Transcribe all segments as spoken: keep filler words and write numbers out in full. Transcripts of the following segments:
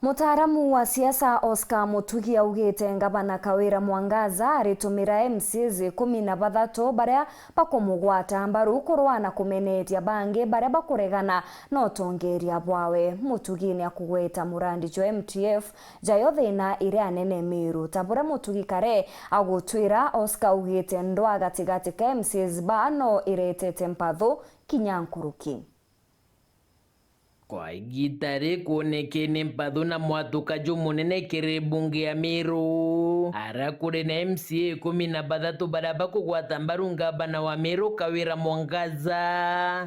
Mutaaramu wa siasa Oscar Mutugi augite ngavana Kawira Mwangaza aritumira M C As ikumi na bathatu baria bakumugwata mbaru kurwa na kumeneetia bangi baria bakuregana na utongeeria bwawe. Mutugi ni akugweta murandi jwa M T F jayo thina iria nene Miru, ta buria Mutugi kare agutwira. Oscar augite ndwa gatigati ka M C As baa no iretete mpathu kinya nkuruki. Kwa igiita ri kwoneke ni mpathu na mwatuka jumunene kiri mbunge ya Miru, aria kuri na M C A ikumi na bathatu baria bakugwata mbaru ngavana wa Miru Kawira Mwangaza,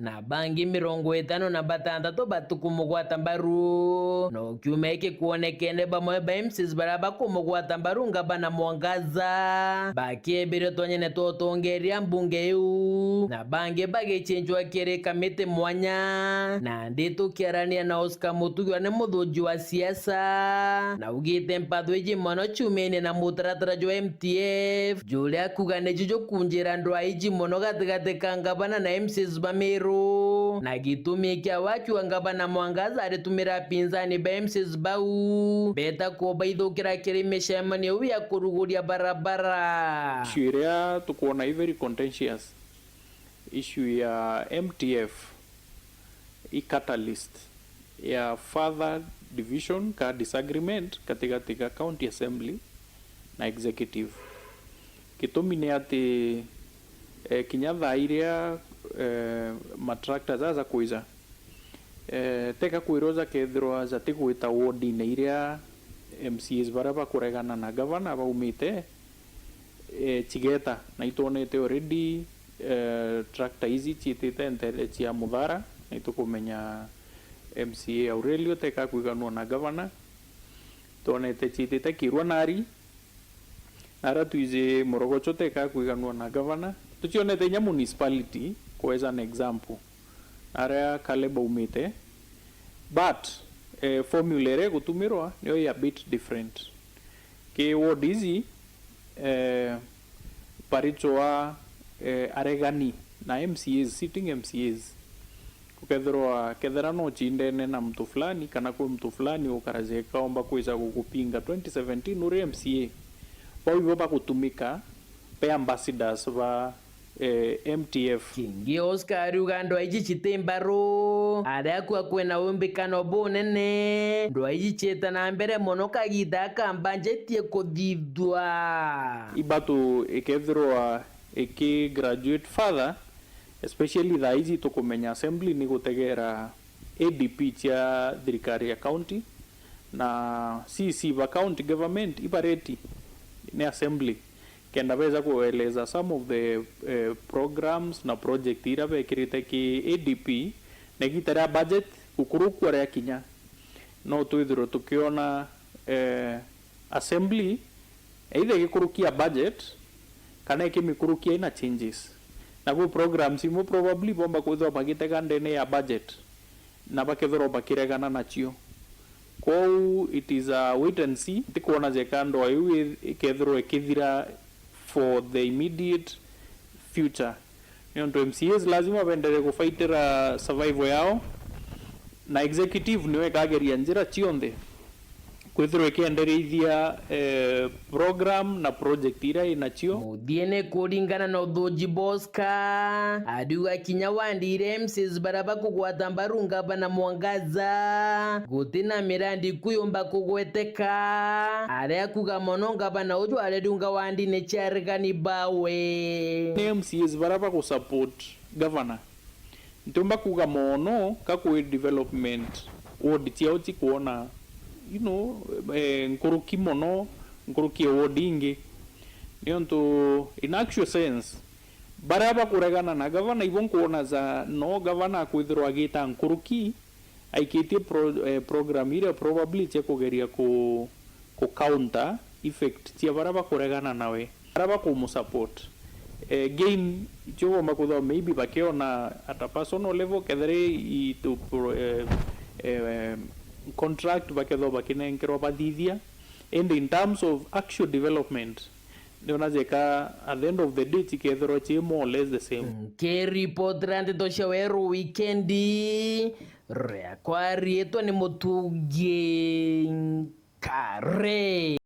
na bangi mirongo itano na batantatu batukumugwata mbaru. No kiumia giki kwonekene bamwe ba M C As baria bakumugwata mbaru ngavana Mwangaza bakiebiria twanyene twa utongeeria mbunge iu, na bangi bagicenjwa kiri kamiti mwanya. Nandi tukiarania na Oscar Mutugi uria ni muthunji wa siasa, naugite mpathu iji mono ciumene na mutaratara jwa M T F, juria akuga niju jukunjira ndwaa iji mono gatigati ka ngavana na M C As ba Miru, na gitumi kiawe akiuga ngavana Mwangaza aritumira apinzani ba M C As bau beta kubaithukira kiri micemanio iu ya kuruguria barabara. Issue iria tukwona i very contentious, issue ya M T F i catalyst ya further division ka disagreement katigati ka county assembly na executive. Gitumi ni ati, eh, kinya thaa iria, eh, matractor jaa jakwija, eh, teka kwirwa jakethirwa jatigwita wardine iria M C As baria bakuregana na gavana baumite, eh, cigeta. Na itwonete already, eh, tractor iji ciitite ntere cia Muthara, na itukumenya M C A Aurelio teka kwiganua na gavana. Twonete ciitite Kirwa Nari, na aria twiji Morogocho teka kwiganua na gavana. Tucionete inya municipality, kwa as an example, aria Caleb aumite. But, eh, formula iria igutumirwa niyo i a bit different. Ki ward iji, eh, baricwa, eh, aregani na M C As, sitting M C As. Gukethirwa, kethira no cindene na mtu fulani, kana kwi mtu fulani ukaraja ikaomba kwija gugupinga twenty seventeen uri M C A, bau ibo bagutumika be ambassadors ba, eh, M T F. Kingi Oscar ariuga ndwaa iji citi mbaru, aria akua kwina umbikano bunene, ndwaa iji ciita na mbere mono kagiita aka mbanjetie kuthithua. Ibatu ikethirwa iki graduate further, especially thaa iji tukumenya assembly ni gutegera A D P cia thirikari ya county, na C C ba county government ibareti ni assembly, kenda beja kueleza some of the, eh, programs na project iria bekirite ki A D P, na igita ria budget gukurukua ria kinya, no twithirwe tukiona, eh, assembly either igikurukia budget kana ikimikurukia ina changes. Na kwi programs imwe probably bomba kwithirwa bagitega ndene ya budget na bakethirwa bakiregana nacio. Kwou it is a wait and see. Ntikwona jeka ndoa iu i-, ikethirwa ikithira for the immediate future. Niuntu M C As lazima bendere gufaitira survival yao, na executive niyo ikageria njira cionthe kwithirwa ikiendereithia, eh, program na project iria inacio. Muthiene, kuringana na uthunji bwa Oscar, ariuga kinya wandi iria M C As baria bakugwata mbaru ngavana Mwangaza, guti na mirandi kuyumba kugweteka, aria akuga mono ngavana uju areriunga wandine cia aregani bawe. Ni M C As baria bagusupport gavana. Ntiumba kuuga mono ka kwi development ward ciao cikwona, you know, eh, nkuruki mono, nkuruki ya ward ingi. Niuntu, in actual sense, baria bakuregana na gavana, ibo nkwona ja no gavana akwithirwa agita nkuruki, aikitie pro-, eh, program iria probably cia kugeria ku-, ku counter effect cia baria bakuregana nawe, baria bakumusupport. Eh, gain icio bomba kwithirwa maybe bakiona at a personal level, kethira i to pro-, eh, eh, contract bakethirwa bakinenkerwa bathithia. And in terms of actual development, ndiona jeka at the end of the day cikethirwa ci more or less the same. Nkiripotera ndeto cia Weru Wikendi, riakwa riitwa ni Mutungi. Kare.